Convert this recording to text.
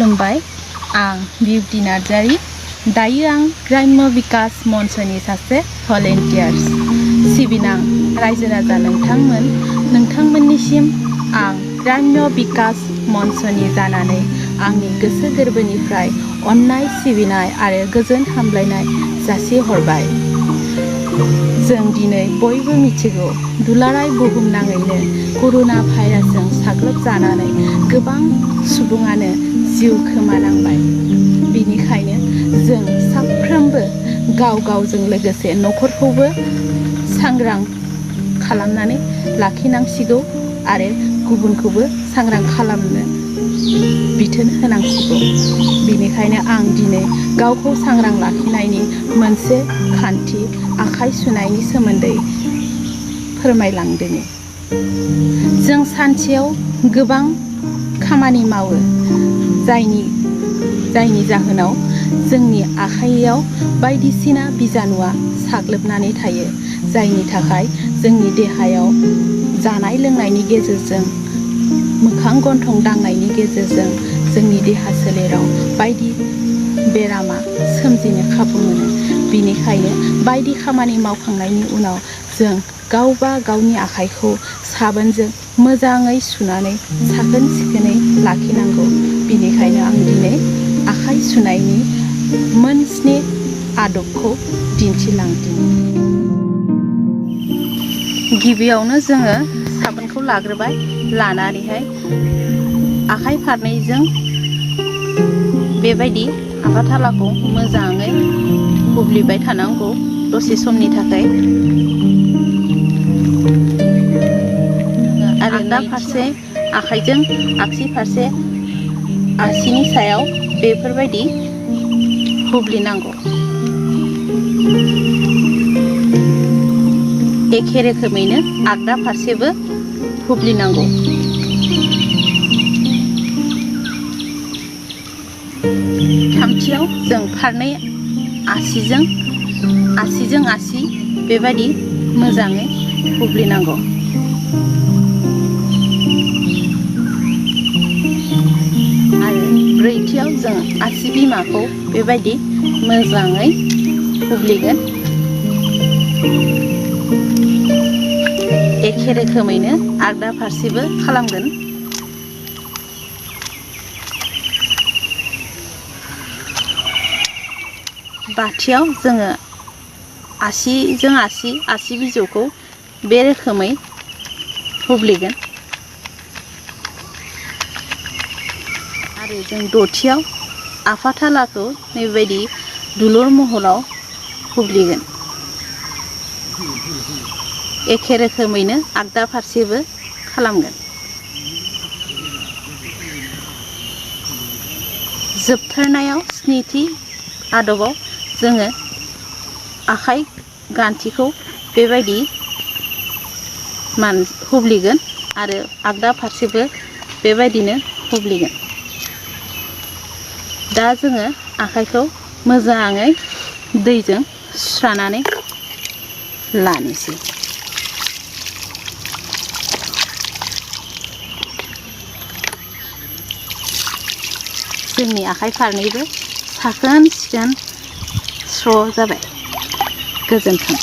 खुलुमबाय आं बिउटि नार्जारी दायो आं ग्राम्य विकास मन्चनि सासे भलेन्टियार्स सिबिनां रायजो राजा नोंथांमोननिसिम आं ग्राम्य विकास मन्चनि जानानै आंनि गोसो गोरबोनिफ्राय अननाय सिबिनाय आरो गोजोन हामलायनाय जासिहरबाय। जों दिनै बयबो मिथिगौ दुलाराय बुहुमनाङैनो करोना भाइरासजों साग्लोबजानानै गोबां सुबुङानो जिउ खोमानांबाय। बेनिखायनो जों साफ्रोमबो गावजों लोगोसे न'खरखौबो सांग्रां खालामनानै लाखिनांसिगौ आरो गुबुनखौबो सांग्रां खालामनो बिथोन होनांसिगौ। बेनिखायनो आं दिनै गावखौ सांग्रां लाखिनायनि मोनसे खान्थि आखाइ सुनायनि सोमोन्दै फोरमायलांदोनि। जों सानसेयाव गोबां खामानि मावो जायनि जाहोनाव जोंनि आखाइयाव बायदिसिना बिजानुआ साग्लोबनानै थायो, जायनि थाखाय जोंनि देहायाव जानाय लोंनायनि गेजेरजों मोखां गन्थं दांनायनि गेजेरजों जोंनि देहा सोलेराव बायदि बेरामा सोमजिनो खाबु मोनो। बेनिखायनो बायदि खामानि मावखांनायनि उनाव जों गावबा गावनि आखाइखौ साबोनजों मोजाङै सुनानै साखोन सिखोनै लाखिनांगौ। बेनिखायनो आं दिनै आखाइ सुनायनि मोनस्नि आदबखौ दिन्थिलांदिनि। गिबियावनो जोङो साबोनखौ लाग्रोबाय, लानानैहाय आखाइ फारनैजों बेबायदि आफाथालाखौ मोजाङै हुब्लिबाय थानांगौ दसे समनि थाखाय। आरो आगदा फारसे आखाइजों आगसि फारसे आसिनि सायाव बेफोरबायदि हुब्लिनांगौ। एखे रोखोमैनो आगदा फारसेबो हुब्लिनांगौ। थामथियाव जों फारनै आसिजों आसि बेबायदि मोजाङै हुब्लिनांगौ। आरो ब्रैथियाव जों आसि बिमाखौ बेबायदि मोजाङै हुब्लिगोन। एखे रोखोमैनो आगदा फारसेबो खालामगोन। बाथियाव जोङो आसिजों आसि बिजौखौ बे रोखोमै हुब्लिगोन। आरो जों दथियाव आफाथालाखौ बेबायदि दुलुर महराव हुब्लिगोन। एखे रोखोमैनो आगदा फारसेबो खालामगोन। जोबथारनायाव स्निथि आदबाव जोङो आखाइ गान्थिखौ बेबायदि हुब्लिगोन आरो आगदा फारसेबो बेबायदिनो हुब्लिगोन। दा जोङो आखाइखौ मोजाङै दैजों सुस्रानानै लानोसै। जोंनि आखाइ फारनैबो साखोन सिखोन स्र' जाबाय। गोजोन्थों।